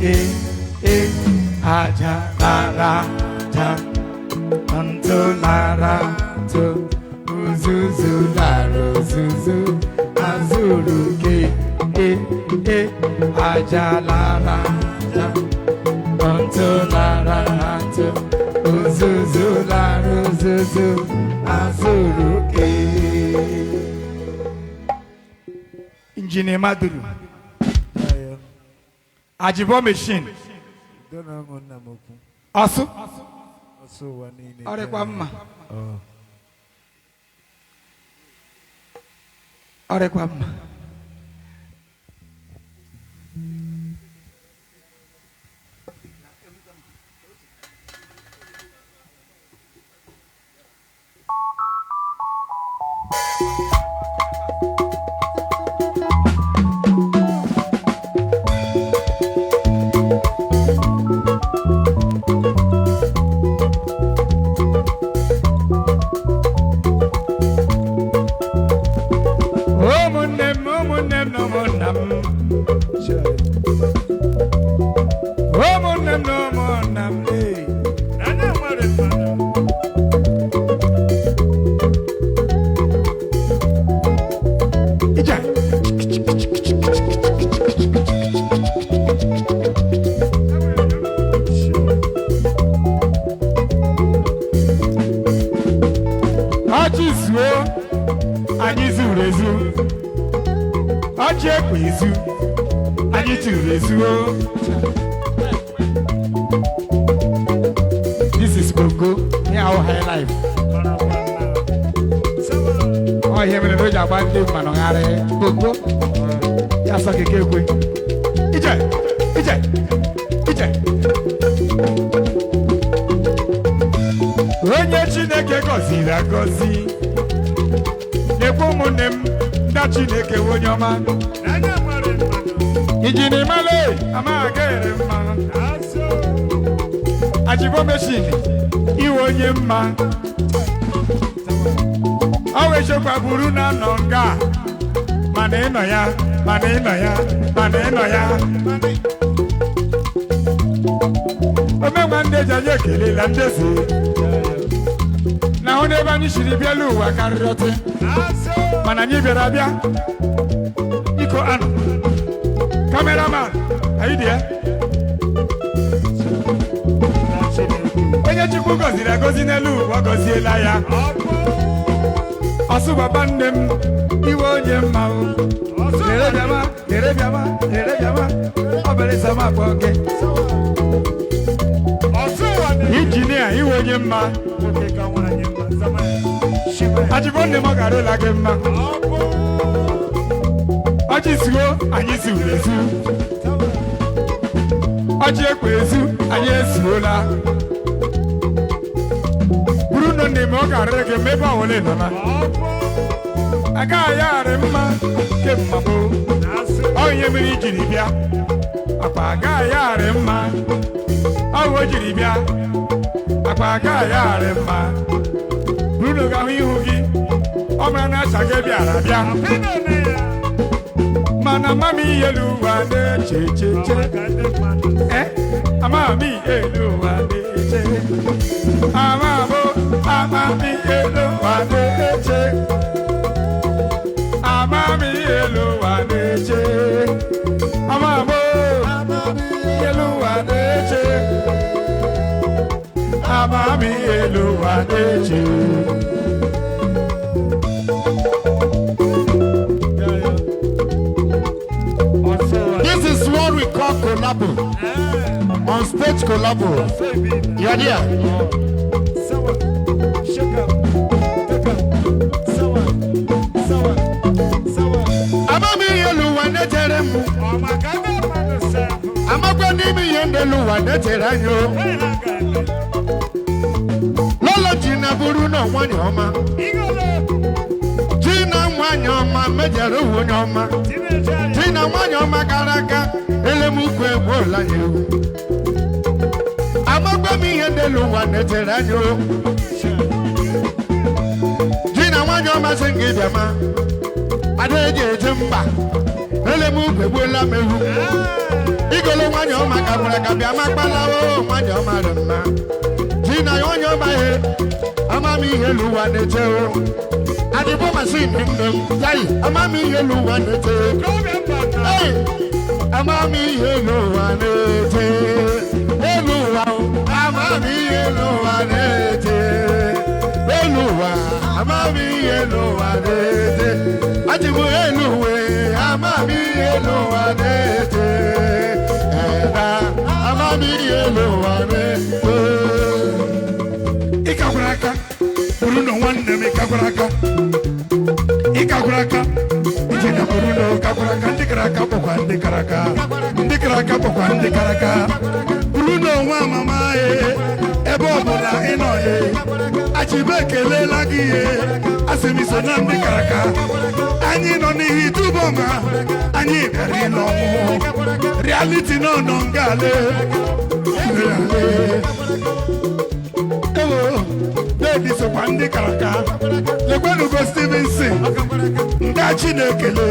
E E aja lara ja ntụ lara ntụ uzuzu lara ozuzu azụrụ ke e e aja lara ja ntụ lara ntụ uzuzu lara ozuzu azụrụ ke. Injinia Maduru Ajibo machine. Ọsụ ọrịkwa mma, ọrịkwa mma. Ụmụnne m, ụmụnne m na ụmụnna m, ụmụnne m na ụmụnna m, ee. Ije. Ọchị zuo, anyị zuru ezu. Ọchị ekwe ezu, anyị tụrụ ezuo. This is Bongo, here our high life. Ọ ihe mere na o ji agba ndị mmanụ gharị Bongo. Ya sọ keke ekwe. Ije, ije, ije. Onye Chineke gọziri agọzi. Lekwa ụmụnne m, ndị Chineke wụ onye ọma. Injinia Male, amaghị ere mma. Ajibo machine, iwe onye mma. Ọ wee chekwa buru na nọ nga a. Mana ịnọ ya, mana ịnọ ya, mana ịnọ ya. Omenwa ndị eji anyị ekelela ndị eze. Na hụ n'ebe anyị siri bịala ụwa karịrị ọtị. Mana anyị bịara abịa. Iko anụ. Cameraman, are you there? Onye Chukwu gọziri agọzi n'elu ụwa gọziela ya. Ọsụ baba nne m, iwe onye mma o. Lere bịama, lere bịama, lere bịama, ọ bụrụ ịsọ m akpọ gị. Injinia, iwe onye mma. Ajibo nne m, ọ gara ụlọ gị mma. Ọchị zuo, anyị zuru ezu. Ọchị ekwe ezu, anyị ezuola. Buru nọ nne m, ọ ga-arịrị gị mma ebe ọwụla ị nọ na. Agaghị ya arị mma ke mma bụ. Ọ ihe mere i jiri bịa. Akpa agaghị ya arị mma. Ọ bụ o jiri bịa. Akpa agaghị ya arị mma. Bruno ga-ahụ ihu gị. Ọ mara na acha gị bịara bịa. Mana mami elu ụwa na-eche eche eche. Eh? Amami elu ụwa na-eche. Amamo, amami elu ụwa na-eche. Amami elu ụwa na-eche. Amamo, elu ụwa na-eche. Amami elu ụwa na-eche. This is what we call collabo. On stage collabo. You are there. Amami elu ụwa na-echere m. Amakwa n'ime ihe ndị elu ụwa na-echere anyị o. Lọlọ ji na buru na nwanyị ọma. Ji na nwanyị ọma mejere onye ọma. Ji na nwanyị ọma gara aga elemukwu egbuola ya ewu. Amakwa m ihe ndị elu ụwa na-echere anyị o. Ji na nwanyị ọma sị gị bịa ma. Ada eji eje mba. Elemukwu egbuola m ewu. Igolo nwanyị ọma ka gwara ka bịa makpala o nwanyị ọma dị mma. Ji na nwanyị ọma he amamihe l'ụwa na-eche o. Adịbọ mashin nne m yayi amamihe l'ụwa na-eche. Hey! Amamihe l'ụwa na-eche. Elu ụwa o, amamihe l'ụwa na-eche. Elu ụwa, amamihe l'ụwa na-eche. Achịbụ elu uwe, amamihe l'ụwa na-eche. Eda, amamihe l'ụwa na-eche. Ị kakwara aka bụrụ na nwanne m, ị kakwara aka, ị kakwara aka ije na bụrụ na kakwara aka. Ndị kara aka bụkwa ndị kara aka, ndị kara aka bụkwa ndị kara aka. Bụrụ na onwe amama e ebe ọ bụla ị nọ e Achibe ekelela gị. Ihe asị m, iso na ndị kara aka. Anyị nọ n'ihi tubọma, anyị bịara ịlọ ọmụmụ reality nọ nọ ngale ngale. Ewo, dedi sokwa ndị kara aka. Lekwenugo Stevenson ndị Chinekele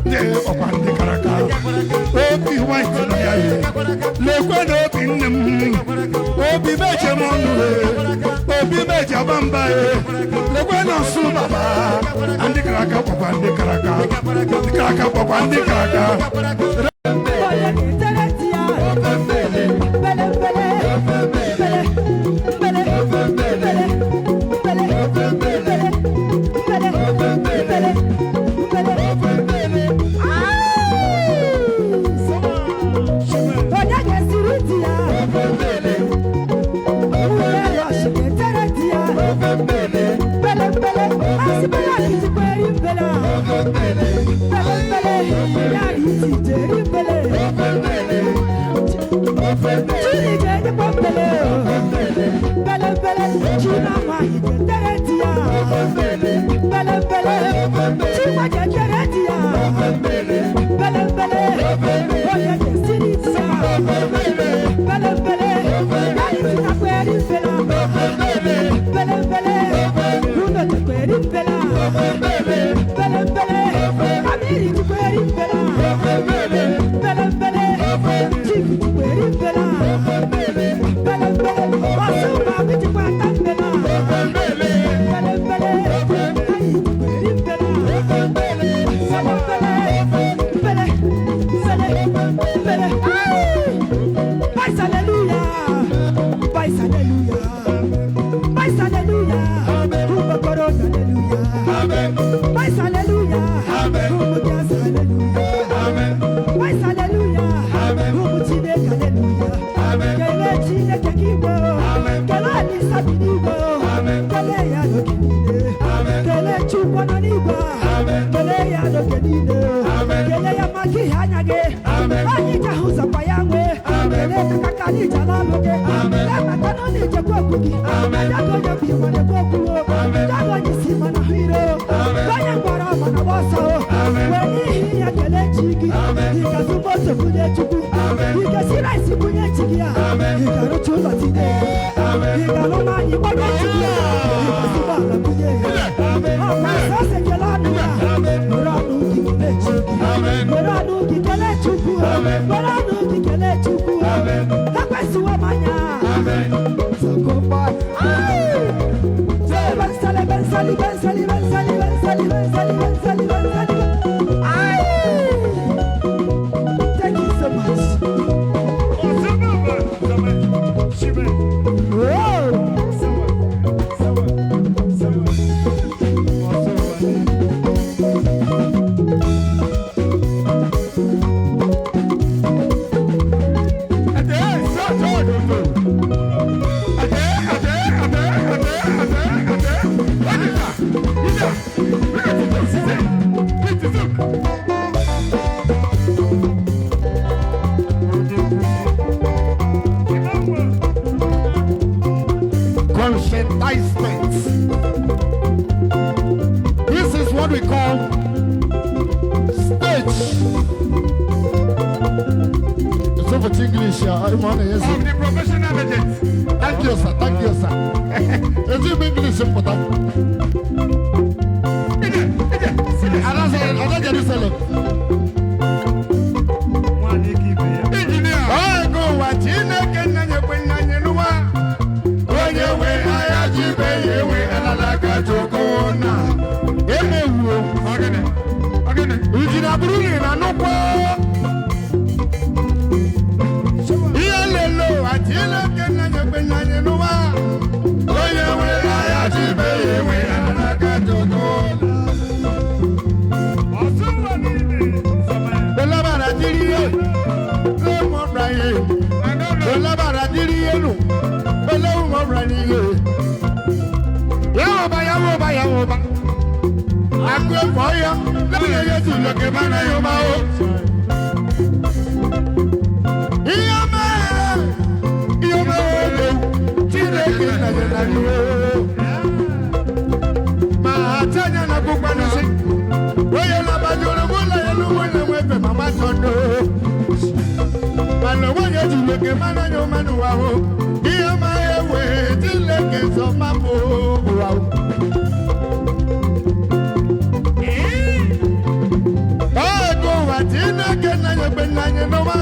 ndị ọkwa ndị kara aka. Obi white nọ ya ye. Lekwe na obi nne m, obi meje m ọnụ e, obi meje aba mba e. Lekwe na ọsụ baba. Ndị kara aka kpọkwa ndị kara aka, ndị kara aka kpọkwa ndị kara aka. Onye ga-etere di ya mbele mbele mbele mbele mbele mbele mbele mbele mbele mbele mbele. Onye ga-esiri di ya nwunye ya ọchị ga-etere di ya mbele mbele asị mbele akijikweri mbele mbele mbele ya iti jeri mbele chini ga-enyekwa mbele mbele mbele chinamaghị ga-etere di ya mbele mbele chinwa ga-etere di ya mbele mbele. Onye ga-esiri di ya mbele mbele ya iti nakweri mbele mbele mbele runo tekweri mbele mbele mbele amiri tikweri mbele mbele mbele chifu tikweri mbele mbele mbele wasuma kitikwata mbele mbele mbele ayi tikweri mbele mbele mbele mbele mbele. Paisa hallelujah, paisa hallelujah, paisa hallelujah, Umbo corona hallelujah, paisa hallelujah, Umbo gas hallelujah, paisa hallelujah, Umbo Chineke hallelujah. Kele Chineke kigbo, kele Alisa bi n'igwe, kele ya n'oge niile, kele Chukwu nọ n'igwe, kele ya n'oge niile, kele ya maka ihe anya gị, anyị ji ahụ ụzọkwa ya nwee, kele maka ka anyị ji ala alụ gị, emeka na ọ na-echekwa okwu gị, ya ka onye bụ igbo na-ekwu okwu o, ya ka onye isi mana ahụ ire o, onye mkpọrọ mana gba ọsọ o, wee n'ihi ya kelee chi gị. Ị ga-azụ moto bunye Chukwu, ị ga-esi rice bunye chi gị, a ị ga-arụcha ụlọ tinye ya, ị ga-alụ nwaanyị gbanye chi gị, a ị ga-azụ ụgbọala bunye ya. Ọkwa sọsọ ekele ọnụ ya. Were ọnụ gị kelee chi gị, were ọnụ gị kelee Chukwu, were ọnụ gị kelee Chukwu. Ekwesịwo m anya. Sokokpa. Sali, sali, sali, sali, sali, sali, sali, sali. Ay! Thank you so much. Whoa! Ate, so, so, so, so. Ate, ate, ate, ate, ate, ate. Wadita, ida, wika tutu, sise, tutu. Conscientizement. This is what we call stage. It's over to English. I'm on it. Of the professional agent. Thank you, sir. Thank you, sir. Is it English for that? Ide, ide, ide. Ada Jerusalem. Nwaanyị ka ibe ya. Olabara dịrị elu. Elewu ma ọ bụla n'ihe. Ya ụba ya ụba ya ụba. Akụ efu ọhịa. Lẹ́yìn eyé tù lókè bá náà yóò máa ó. Ihe mere ihe mere ewu. Chineke nọnyere na iwe. Ma atanya na akwụkwọ n'isi. Onye na-agbajuru ụlọ ya n'ugbo na-enwefe mama tọndụ. Mana onye juru oke mmanụ anya mmanụ ụwa hụ. Ihe ma ewe Chineke sọ mapụ ụwa hụ. Ego ụwa Chineke nanya egbe nanya n'ụwa.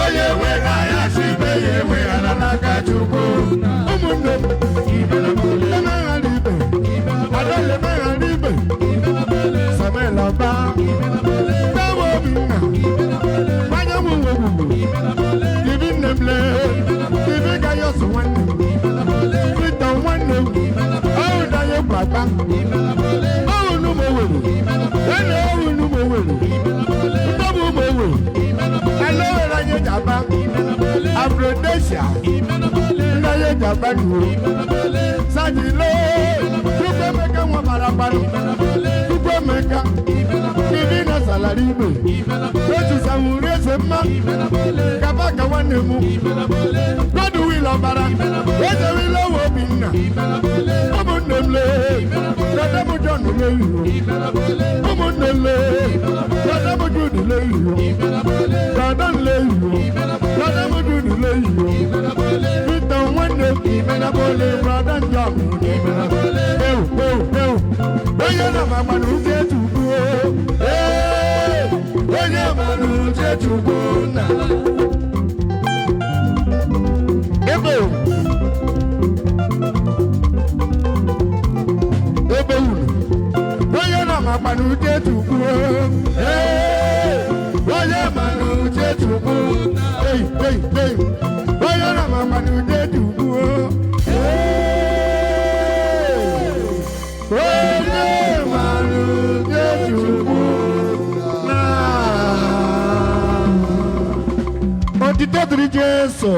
Onye were ya si ibe ya eweghara n'aka Chukwu. Ụmụnne m, emeghara ibe. Adọla emeghara ibe. Samuel Ọba. Dawo Obinna. Anyanwụ Nwogbugbu. Ibi nne m lee. Ibi Gaius nwanne m. Peter nwanne m. Ọhụụ na ya egwu agba. Ọhụụ n'ụmụ Owerri. Ene ọhụụ n'ụmụ Owerri. Ndọbụ ụmụ Owerri. Ala Owerri anyị eji aba. Afrodesia. Ndị anyị eji aba n'uwe. Sajilo. Chukwuemeka nwa bara gbalụ. Chukwuemeka. Ibi na salari igbe. Otu sanwuru eze mma. Kaba ka nwanne m. Godwill Ọbara. Eze Wilo Obinna. Ụmụnne m lee. Brother m John lehiwo. Ụmụnne m lee. Brother m Jude lehiwo. Brother m lehiwo. Brother m Jude lehiwo. Peter nwanne m. Brother John. Ewu ewu ewu. Onye na-agba n'uche Chukwu. Ee, onye ma n'uche Chukwu na. Ebe ebe unu. Onye na-agba n'uche Chukwu. Ee, onye ma n'uche Chukwu. Ei, ei, ei. Onye na-agba n'uche Chukwu. Ee, onye ma n'uche Chukwu na. Otito dịrị Jesu.